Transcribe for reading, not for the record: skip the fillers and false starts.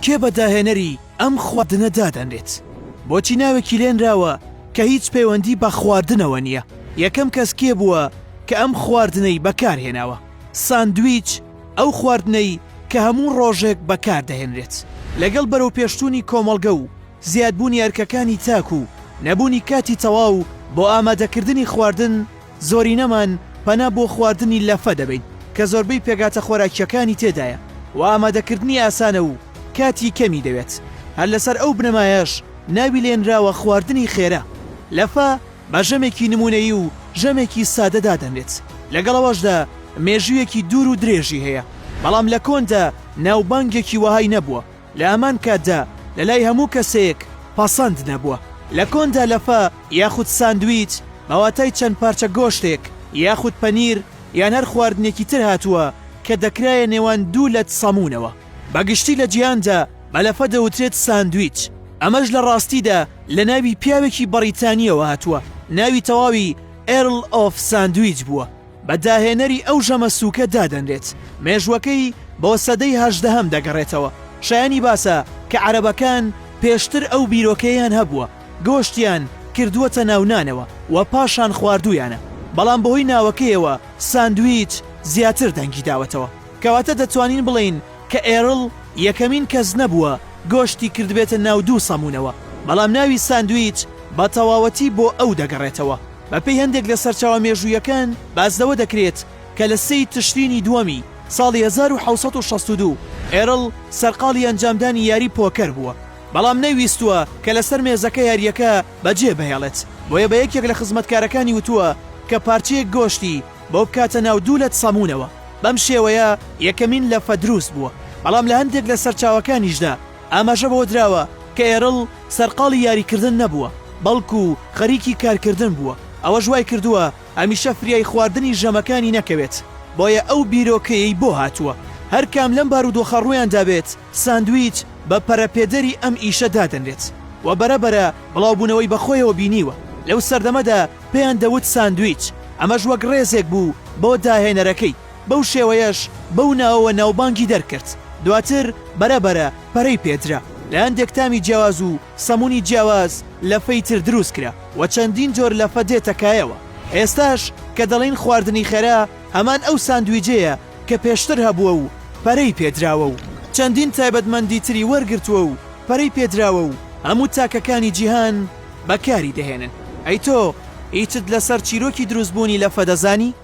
کێ بە داهێنەری ئەم خواردنە دادەنرێت؟ بۆچی ناوێکی لێنراوە کە هیچ پەیوەندی بە خواردنەوە نییە؟ یەکەم کەس کێ بووە کە ئەم خواردنەی بەکارهێناوە؟ ساندویچ ئەو خواردنەی کە هەموو ڕۆژێک بەکاردەهێنرێت. لەگەڵ بەرەوپێشچوونی کۆمەڵگە و زیادبوونی ئەرکەکانی تاک و نەبوونی کاتی تەواو بۆ ئامادەکردنی خواردن، زۆرینەمان پەنا بۆ خواردنی لەفە دەبەین کە زۆربەی پێکهاتە خۆراکییەکانی تێدایە و ئامادەکردنی ئاسانە و کاتی کەمی دەوێت، هەر لەسەر ئەو بنەمایەش ناوی لێنراوە خواردنی خێرا. لەفە بە ژەمێکی نموونەیی و ژەمێکی سادە دادەنرێت، لەگەڵ ئەوەشدا مێژوویەکی دوور و درێژی هەیە، بەڵام لە کۆندا ناوبانگێکی وەهای نەبووە. لە هەمان کاتدا لە لای هەموو کەسێک پەسەند نەبووە. لە کۆندا لەفە یاخود ساندویچ بە واتای چەند پارچە گۆشتێک یاخود پەنیر یان هەر خواردنێکی تر هاتووە کە دەکرایە نێوان دوو لەت سەموونەوە. بە گشتی لە جیهاندا بە لەفە دەوترێت ساندویچ. ئەمەش لە ڕاستیدا لە ناوی پیاوێکی بەڕیتانییەوە هاتووە ناوی تەواوی Earl of Sandwich بووە. بە داهێنەری ئەو ژەمە سووکە دادەنرێت، مێژووەکەی بۆ سەدەی هەژدەهەم دەگەڕێتەوە، شایانی باسە کە عەرەبەکان پێشتر ئەو بیرۆکەیەیان هەبووە، گۆشتیان کردووەتە ناو نانەوە و پاشان خواردوویانە، بەڵام بەهۆی ناوەکەیەوە ساندویچ زیاتر دەنگی داوەتەوە. کەواتە دەتوانین بڵێین کە ئێرڵ یەکەمین کەس نەبووە گۆشتی کردبێتە ناو دوو سەموونەوە، بەڵام ناوی ساندویچ بە تەواوەتی بۆ ئەو دەگەڕێتەوە. بەپێی هەندێک لە سەرچاوە مێژوویەکان باس لەوە دەکرێت کە لە سێی تشرینی دووەمی ساڵی 1762 ئێرڵ سەرقاڵی ئەنجامدانی یاری پۆکەر بووە، بەڵام نەیویستووە کە لەسەر مێزەکە یارییەکە بەجێ بهێڵێت، بۆیە بە یەکێک لە خزمەتکارەکانی وتووە کە پارچەیەک گۆشتی بۆ بکاتە ناو دوو لەت سەموونەوە، بەم شێوەیە یەکەمین لەفە دروست بووە، بەڵام لە هەندێک لە سەرچاوەکانیشدا ئاماژە بەوە دراوە کە ئێرڵ سەرقاڵی یاریکردن نەبووە، بەڵکو خەریکی کارکردن بووە، ئەوەش وایکردووە هەمیشە فریای خواردنی ژەمەکانی نەکەوێت، بۆیە ئەو بیرۆکەیەی بۆ هاتووە. هەر کام لەم بارودۆخە ڕوویاندابێت، ساندویچ بە پەرەپێدەری ئەم ئیشە دادەنرێت و بەرەبەرە بڵاوبوونەوەی بەخۆیەوە بینیوە، لەو سەردەمەدا پێیان دەوت ساندویچ، ئەمەش وەک ڕێزێک بوو بۆ داهێنەرەکەی. بەو شێوەیەش بەو ناوەوە ناوبانگی دەرکرد، دواتر بەرە بەرە پەرەی پێدرا، لە هەندێک تامی جیاواز و سەمونی جیاواز لەفەی تر دروست کرا و چەندین جۆر لەفە دێتە کایەوە، ئێستاش کە دەڵێین خواردنی خێرا هەمان ئەو ساندویجەیە کە پێشتر هەبووە و پەرەی پێدراوە و چەندین تایبەتمەندی تری وەرگرتووە و پەرەی پێدراوە و هەموو تاکەکانی جیهان بەکاری دەهێنن. ئەی تۆ هیچت لەسەر چیرۆکی دروستبوونی لەفە دەزانی؟